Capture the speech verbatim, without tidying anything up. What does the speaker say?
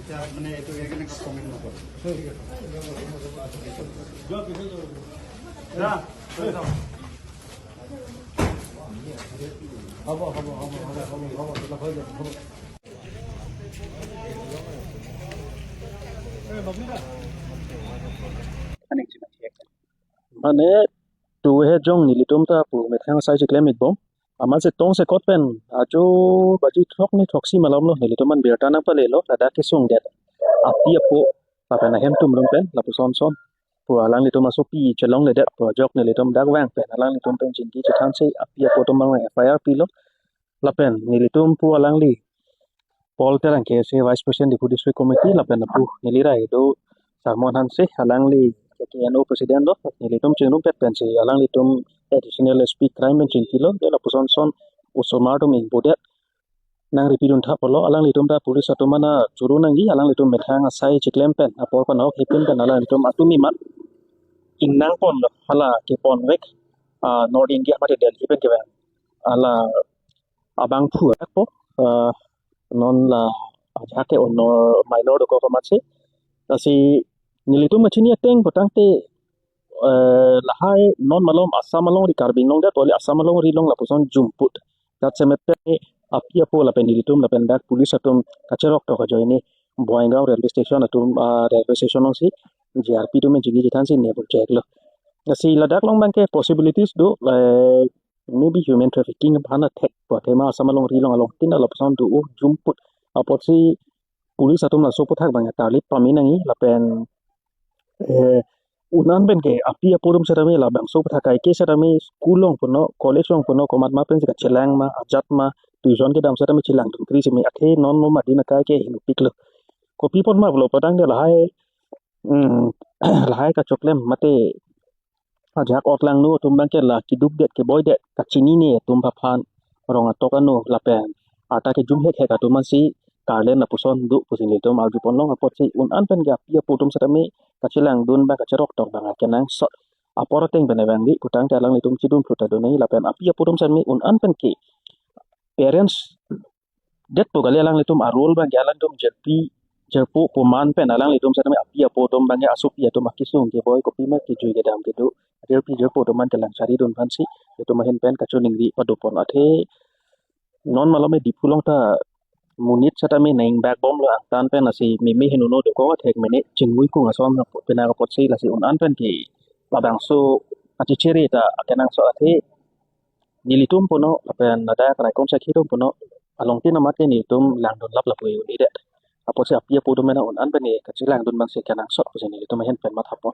মানে এইটো কেনেকে কমেণ্ট নকৰোঁ। হ'ব, হ'ব, হ'ব, হ'ব, হ'ব, হ'ব, হ'ব, হৈ যাব, হ'ব। Mane, tu he jong nelitum ta pu methang asai chiklem ikbom. Amat si tong sekot pen ajo baji throk ni throksi malom lo nelitum an birta nangpalelo, ladak kesungdet api apo lapen ahem tum lum pen lapuson son pu alanglitum asopi chelongledet pu ajok nelitum dak vang pen alanglitum pen chingki chethansi api apo atum abang F I R pilo. Lapen nelitum pu alangli Paul Terang, K S A Vice President, Diphu District Committee, lapen lapu neli rai do Sarmon Hanse, alangli K K N O President lo, nelitum chingrumpet pensi alanglitum Additional S P Crime pen chingkilo, de lapuson son osomar atum ingbodet nangripidun thaplo, alanglitum ta police atum ana churu nangji, alanglitum methang asai chiklem pen apor panok hipin pen alanglitum atum imat ingnang ponlo, hala keponvek, ah, North India mate Delhi pen kevang hala abangphu ako, ah, non la ajahak ke ono minor dokok amatsi. Lasi nelitum kachini ateng putangte, eh, lahai non malom Assam alongri, Karbi Anglong det, toli Assam alongri along lapuson jumput. Dak semet pen api apo lapen nelitum lapen dak police atum kacheroktok ajoine Boingao railway station atum, ah, railway station alongsi G R P atum chingki chethansi ne bo cheklo. Lasi ladak along abangke possibilities do, eh, maybe human trafficking aphan athek pu athema Assam alongri along along tin alap sound do, oh, jumput. Apotsi police atum laso aputhak abang tarlip pame nangji lapen, eh, un-an pen ke api apo atum setame labangso aputhak kaike setame school along puno, college along puno, komat ma pensi kachelang ma, ajat ma, tuition kedam setame chelangdun kri seme athe non nom adin akai ke hinupiklo. Kopi apot ma pulo putangte lahai, mm, lahai kachoklem mate ajahak otlangno atum abangke la keduk det keboi det kachinine atum aphan rong atok ano lapen ata kejum hek hek atum ansi karlen lapuson do pusi nelitum arju ponlong. Apotsi un-an pen ke api apo atum setame kachelangdun abang kacheroktok abang akenangsot apor ateng pen abang di putangte alanglitum chedun phluta do nangji lapen api apo atum setame un-an pen ke parents det pu kali alanglitum a-role abangke alanglitum jirpi jirpo pu man pen alanglitum setame api apo atum abangke asopi atum akesung keboi kopi ma kejui kedam kedo jirpi jirpo atum an kelang charidun aphansi itum ahin pen kachiningri pado pon athe non malom e Diphu along ta monit setame nang backbone lo angtan pen lasi meme heno no dokok athek mene chingmui kung ason pena apotsi lasi un-an pen ke labangso achichere ta akenangsot athe nelitum puno lapen ladak raikom sakhi atum puno along tin amat ke nelitum langdun lap lapu un-edet. Apotsi api apo atum mena un-an pen ne kachelangdun abangsi kenangsot pusi nelitum ahin pen mathapon.